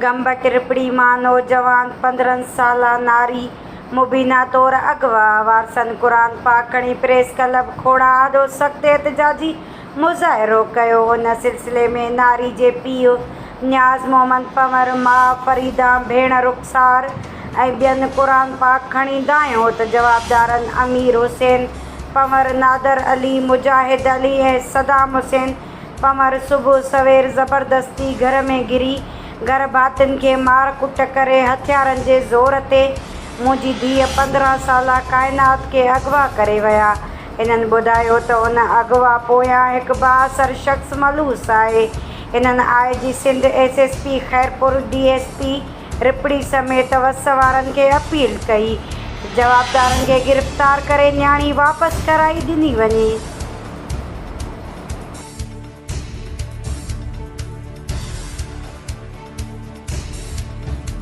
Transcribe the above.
گمبٽ رپڙي مان نوجوان 15 سالا ناري مبينا طور اغوا، وارثن قرآن پاڪ کڻي پريس ڪلب کوڙا آڏو سخت احتجاجي مظاهرو ڪيو، ان سلسلي ۾ ناري جي پيء نياز محمد پنور، ماء فريدان، ڀيڻ رخسار ۽ ٻين قرآن پاڪ کڻي دانهيو ته جوابدارن امير حسين پنور، نادر علي، مجاهد علي ۽ صدام حسين پنور صبح سوير زبردستي گهر ۾ گهري گهر ڀاتين کي مار ڪٽ ڪري هٿيارن جي زور تي منهنجي ڌيء 15 سالا ڪائنات کي اغوا ڪري ويا. هنن ٻڌايو ته ان اغوا پويان هڪ بااثر شخص ملوث آهي. هنن I G Sindh, S S P Khairpur, D S P Rohri سميت وس وارن کي اپيل ڪئي ته جوابدارن کي گرفتار ڪري نياڻي واپس ڪرائي ڏني وڃي.